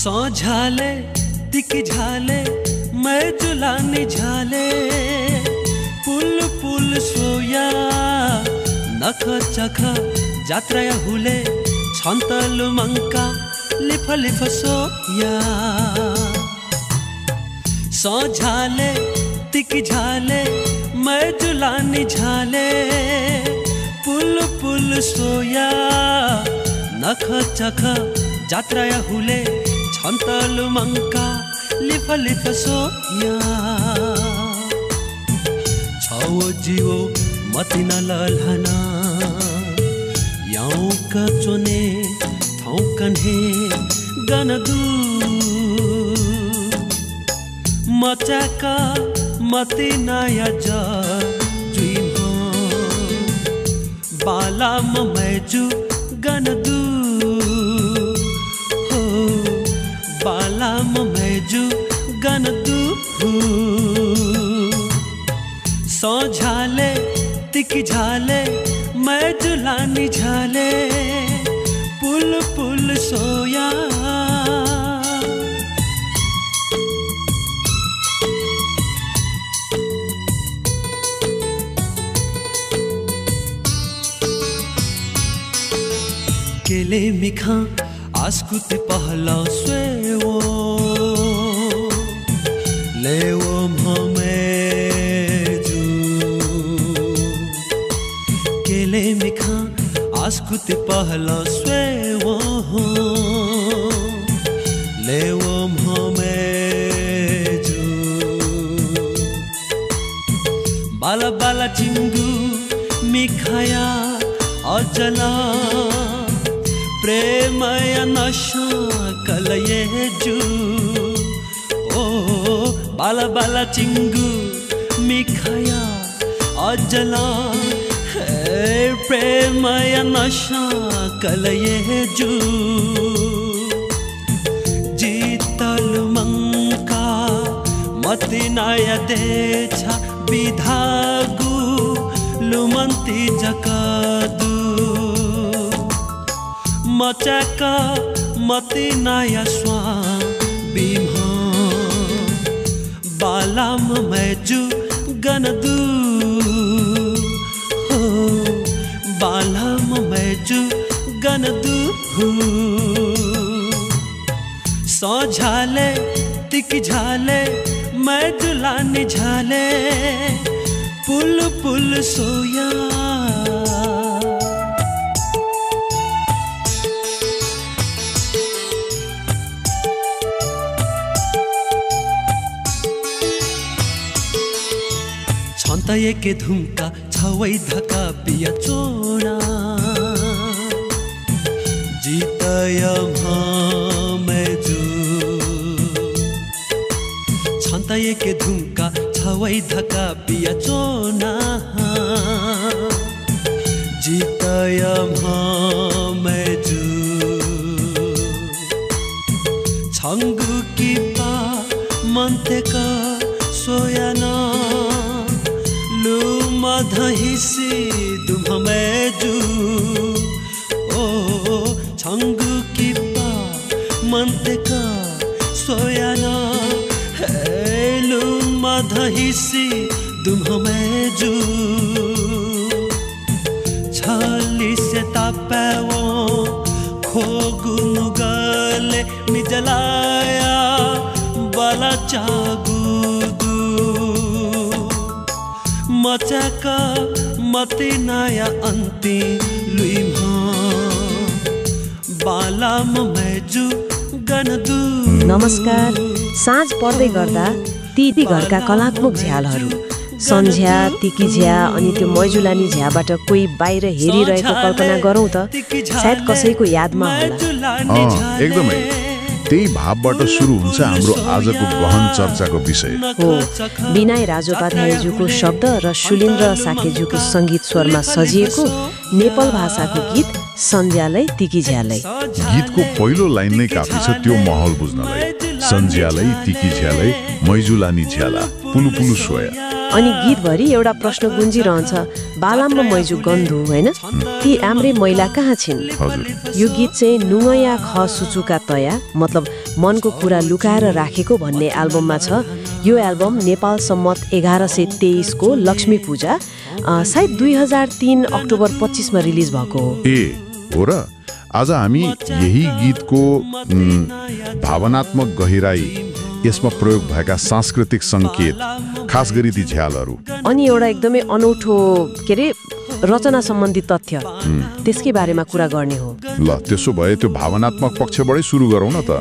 झाले तिक झाले मैं जुलानी झाले पुल पुल सोया नख चख जात्रा हुले छन्तलु मंका लिफ लिफ सोया झाले तिक झाले मैं जुलानी झाले पुल पुल सोया नख चख जात्रा हुले छन्तलु मंका लिफ लिफ सोया छौ जीवो मति न ललहना याउ कचोने थौकन्हे गनदू मचाका मति नया जा जुइम बाला मैजू गनदू हो बाला मैजू गनदू झाले तिक झाले मैं जुलानी झाले पुल पुल सोया केले मिखा आस्कुति पहला स्वेवो लेवो ममेजू केले मिखा आस्कुति पहला स्वेवो लेवो ममेजू बाला बाला चिंगू मिखाया अजला प्रेमय नशा कलयेजू ओ बाला बाला चिंगू मिखाया अजला प्रेमय नशा कलयेजू जीतल मंका मति नया देछा विधागु लुमंती जकदू मचाका मति नया स्वामी बालाम मैजू गनदू हो बालाम मैजू गनदू झाले तिक झाले मैं जुलानी झाले पुल पुल सोया छन्तये के धुमका छवै धका पिया चोना जीतय मैजू छन्तये के धुमका छवै धका पिया चोना जीतय मैजू छंगु की पा मंतेका सोयाना मधहिसी दुम मैजू ओ छंगु की पा मंतेका सोयाना हेलु मधहिसी दुम मैजू छली से तापेवो खोगु नुगले मिजलाया बाला चागू मचाका मति नया अंति लुइमा बालाम मैजू गनदू। नमस्कार। साँझ पर्दै गर्दा ती घरका कलात्मक झ्यालहरू सन्झ्या तिकी झ्या अनि त्यो मैजुलानी झ्याबाट कोही बाहिर हेरिरहेको कल्पना गरौँ त सायद कसैको यादमा होला। एकदमै त्यही भावबाट सुरु हुन्छ हाम्रो आजको गहन चर्चाको विषय हो। विनय राजोपाध्यायज्यूको शब्द र सुलिन्द्र साकेज्यूको सङ्गीत स्वरमा सजिएको नेपाल भाषाको गीत सन्झ्यालै तिकी झ्यालै। गीतको पहिलो लाइन नै काफी छ त्यो माहौल बुझ्नलाई। सन्झ्यालै तिकी झ्यालै मैजुलानी झ्याला पुलु पुलु सोया। अनि गीतभरि एउटा प्रश्न गुन्जिरहन्छ, बालाम र मैजु गन्धु होइन, ती आम्रे मैला कहाँ छिन्? हजुर। यो गीत चाहिँ नुङया ख सुचुका तया मतलब मनको कुरा लुकाएर राखेको भन्ने एल्बममा छ। यो एल्बम नेपाल सम्मत 1123 को लक्ष्मी पूजा सायद 2003 अक्टोबर 25 मा रिलिज भएको हो। हो र आज हामी यही गीतको भावनात्मक गहिराई, यसमा प्रयोग भएका सांस्कृतिक संकेत, खास गरी ती झ्यालहरू अनि एउटा एकदमै अनौठो रचना सम्बन्धी तथ्य त्यसकै बारेमा कुरा गर्ने हो। ल त्यसो भए त्यो भावनात्मक पक्षबाटै सुरु गरौँ न त।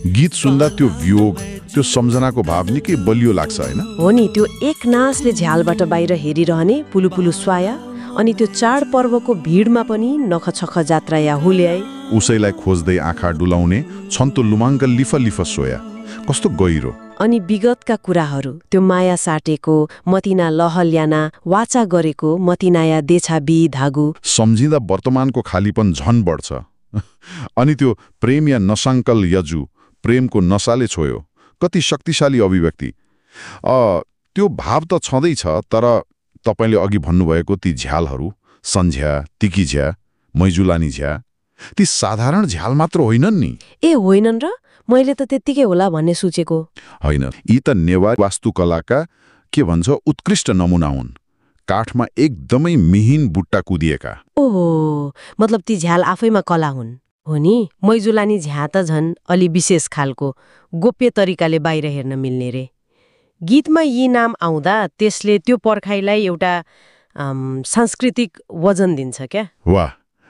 गीत सुन्दा त्यो वियोग, त्यो सम्झनाको भाव निकै बलियो लाग्छ हैन? हो नि, त्यो एक नासले झ्यालबाट बाहिर हेरिरहने पुलुपुलु स्वाया अनि त्यो चाडपर्वको भिडमा पनि नखछख जात्रा या हुल्याए उसैलाई खोज्दै आँखा डुलाउने छन्तो लुमाङ्ग लिफ लिफ सोया, कस्तो गहिरो। अनि विगतका कुराहरू, त्यो माया साटेको मतिना लहल्याना, वाचा गरेको मतिनाया देछा बी धागु, सम्झिँदा वर्तमानको खालीपन झन बढ्छ। अनि त्यो प्रेम या नसाङ्कल यजु, प्रेमको नसाले छोयो, कति शक्तिशाली अभिव्यक्ति। त्यो भाव त छँदैछ, तर तपाईले अघि भन्नुभएको ती झ्यालहरू, सन्झ्या, तिकी झ्या, मैजुलानी झ्या, ती साधारण झ्याल मात्र होइनन् नि। ए होइनन् र? मैले त त्यत्तिकै होला भन्ने सोचेको। होइन, यी त नेवार वास्तुकलाका के भन्छ उत्कृष्ट नमुना हुन्। काठमा एकदमै मिहिन बुट्टा कुदिएका। ओहो, मतलब ती झ्याल आफैमा कला हुन्। हो नि, मैजुलानी झ्या त झन् अलि विशेष खालको, गोप्य तरिकाले बाहिर हेर्न मिल्ने रे। गीतमा यी नाम आउँदा त्यसले त्यो पर्खाइलाई एउटा सांस्कृतिक वजन दिन्छ क्या। वाह,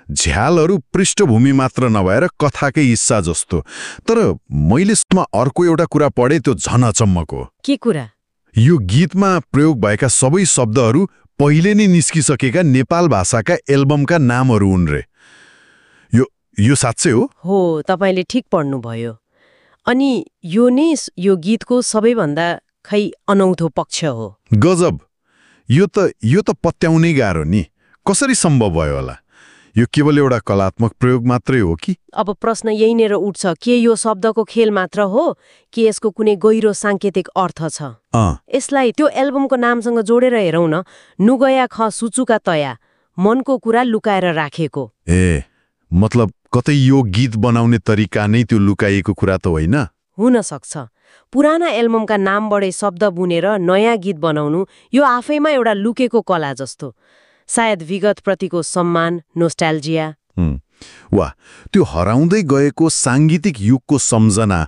झ्यालहरू पृष्ठभूमि मात्र नभएर कथाकै हिस्सा जस्तो। तर मैले अर्को एउटा कुरा पढे, त्यो झन अचम्मको। के कुरा? यो गीतमा प्रयोग भएका सबै शब्दहरू पहिले नै निस्किसकेका नेपाल भाषाका एल्बमका नामहरू हुन् रे। यो साँच्चै हो? हो, तपाईले ठिक पढ्नुभयो। अनि यो नै यो गीतको सबैभन्दा अनौठो पक्ष हो। गजब, यो त पत्याउनै गाह्रो नि। कसरी सम्भव भयो होला? यो केवल एउटा कलात्मक प्रयोग मात्रै हो कि? अब प्रश्न यहीँनिर उठ्छ, के यो शब्दको खेल मात्र हो कि यसको कुनै गहिरो सांकेतिक अर्थ छ? यसलाई त्यो एल्बमको नामसँग जोडेर हेरौँ न। नुगया ख सुचुका तया, मनको कुरा लुकाएर राखेको। मतलब कतै यो गीत बनाउने तरिका नै त्यो लुकाइएको कुरा त होइन? हुन सक्छ। पुराना एल्बमका नामबाटै शब्द बुनेर नयाँ गीत बनाउनु यो आफैमा एउटा लुकेको कला जस्तो। सायद विगतप्रतिको सम्मान, नोस्टाल्जिया। वाह, त्यो हराउँदै गएको साङ्गीतिक युगको सम्झना।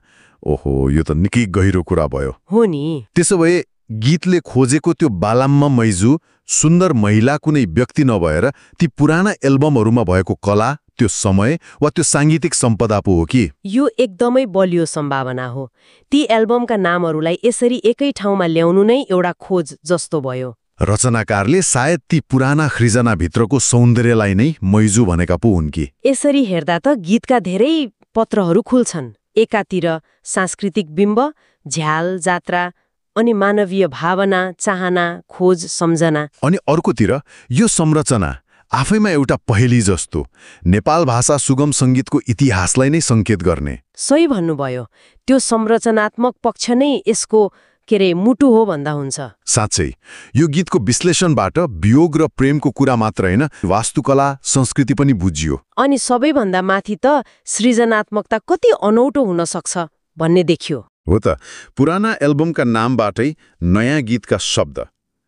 ओहो, यो त निकै गहिरो कुरा भयो। हो नि। त्यसो भए गीतले खोजेको त्यो बालाम्मा मैजु, सुन्दर महिला कुनै व्यक्ति नभएर ती पुराना एल्बमहरूमा भएको कला, त्यो समय वा त्यो साङ्गीतिक सम्पदा पो हो कि? यो एकदमै बलियो सम्भावना हो। ती एल्बमका नामहरूलाई यसरी एकै ठाउँमा ल्याउनु नै एउटा खोज जस्तो भयो। रचनाकारले सायद ती पुराना खृजनाभित्रको सौन्दर्यलाई नै मैजु भनेका पो हुन् कि? यसरी हेर्दा त गीतका धेरै पत्रहरू खुल्छन्। एकातिर सांस्कृतिक बिम्ब, झ्याल, जात्रा अनि मानवीय भावना, चाहना, खोज, सम्झना। अनि अर्कोतिर यो संरचना आफैमा एउटा पहेली जस्तो, नेपाल भाषा सुगम सङ्गीतको इतिहासलाई नै सङ्केत गर्ने। सही भन्नुभयो। त्यो संरचनात्मक पक्ष नै यसको मुटु हो भन्दा हुन्छ। साँच्चै यो गीतको विश्लेषणबाट वियोग र प्रेमको कुरा मात्र होइन, वास्तुकला, संस्कृति पनि बुझियो। अनि सबैभन्दा माथि त सृजनात्मकता कति अनौठो हुन सक्छ भन्ने देखियो। हो त, पुराना एल्बमका नामबाटै नयाँ गीतका शब्द,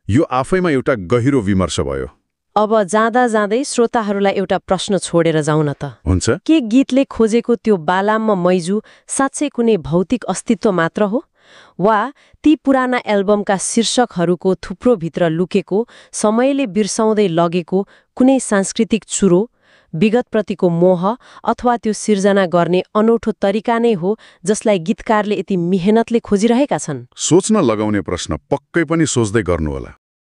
यो आफैमा एउटा गहिरो विमर्श भयो। अब जाँदा जाँदै श्रोताहरूलाई एउटा प्रश्न छोडेर जाउँ न त। हुन्छ। के गीतले खोजेको त्यो बालाम्मा मैजु साँच्चै कुनै भौतिक अस्तित्व मात्र हो, वा ती पुराना एल्बमका शीर्षकहरूको थुप्रोभित्र लुकेको, समयले बिर्साउँदै लगेको कुनै सांस्कृतिक चुरो, विगतप्रतिको मोह अथवा त्यो सिर्जना गर्ने अनौठो तरिका नै हो जसलाई गीतकारले यति मेहनतले खोजिरहेका छन्? सोच्न लगाउने प्रश्न, पक्कै पनि सोच्दै गर्नुहोला।